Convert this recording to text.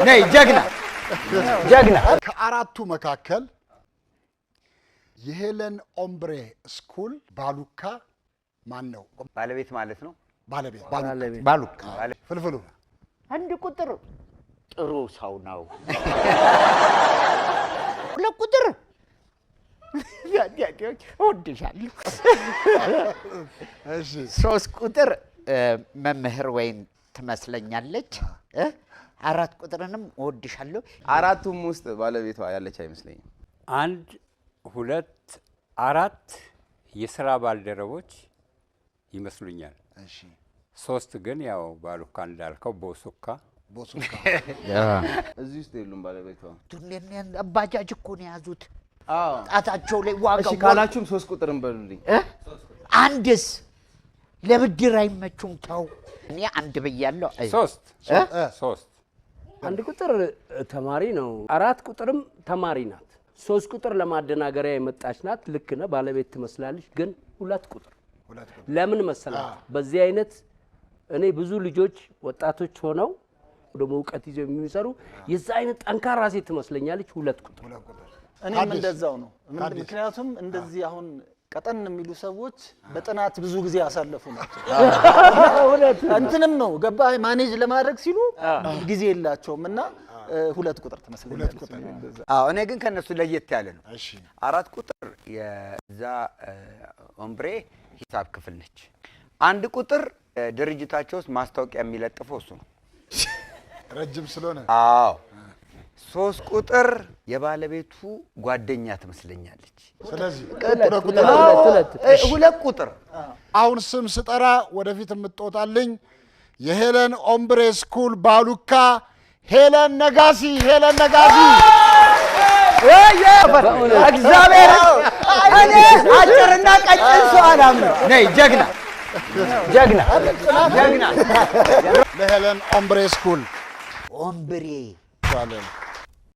ነይ ጀግና ጀግና። ከአራቱ መካከል የሄለን ኦምብሬ ስኩል ባሉካ ማን ነው? ባለቤት ማለት ነው። ባለቤት ባሉካ። ባሉካ። ፍልፍሉ። 1 ቁጥር ጥሩ ሰው ነው። 2 ቁጥር እወድሻለሁ። 3 ቁጥር መምህር ወይን ትመስለኛለች። 4 ቁጥርንም እወድሻለሁ። አራቱም ውስጥ ባለቤቷ ያለች አይመስለኝም። 1 2 4 የስራ ባልደረቦች ይመስሉኛል። 3 ግን ያው ባሉካ እንዳልከው ቦሱካ። ቦሱካ። እዚህ ውስጥ የሉም ባለቤቷ። ባጃጅ እኮ ነው የያዙት። ጣታቸው ላይ ዋጋው እሺ ካላችሁም 3 ቁጥርን በሉልኝ። አንድስ ለብድር አይመቹም። ተው እኔ 1 ብያለሁ። አይ። 3። እ? 3። 1 ቁጥር ተማሪ ነው። 4 ቁጥርም ተማሪ ናት። 3 ቁጥር ለማደናገሪያ የመጣች ናት። ልክ ነህ፣ ባለቤት ትመስላለች። ግን 2 ቁጥር 2 ቁጥር ለምን መሰላት? በዚህ አይነት እኔ ብዙ ልጆች ወጣቶች ሆነው ደግሞ እውቀት ይዘው የሚሰሩ የዛ አይነት ጠንካራ ሴት ትመስለኛለች። 2 ቁጥር። 2 ቁጥር። እኔም አዲስ። እንደዛው ነው። አዲስ። ምክንያቱም እንደዚህ አሁን ቀጠን የሚሉ ሰዎች በጥናት ብዙ ጊዜ ያሳለፉ ናቸው። እንትንም ነው ገባህ፣ manage ለማድረግ ሲሉ ጊዜ የላቸውም እና 2 ቁጥር ትመስለኛለች። 2 ቁጥር። አዎ እኔ ግን ከነሱ ለየት ያለ ነው። 4 ቁጥር የዛ ኦምብሬ ሂሳብ ክፍል ነች። 1 ቁጥር ድርጅታቸው ውስጥ ማስታወቂያ የሚለጥፈው እሱ ነው። ረጅም ስለሆነ። አዎ። 3 ቁጥር የባለቤቱ ጓደኛ ትመስለኛለች። ስለዚህ ሁለት 2 ቁጥር። ሁለት፣ ሁለት። 2 ቁጥር። አሁን ስም ስጠራ ወደፊት የምትወጣልኝ የሄለን ኦምብሬ ስኩል ባሉካ ሄለን ነጋሲ። ሄለን ነጋሲ። እግዚአብሔር እኔ አጭርና ቀጭን ሰው አላምንም። ነይ ጀግና ጀግና ጀግና። ለሄለን ኦምብሬ ስኩል ኦምብሬ። ባለን።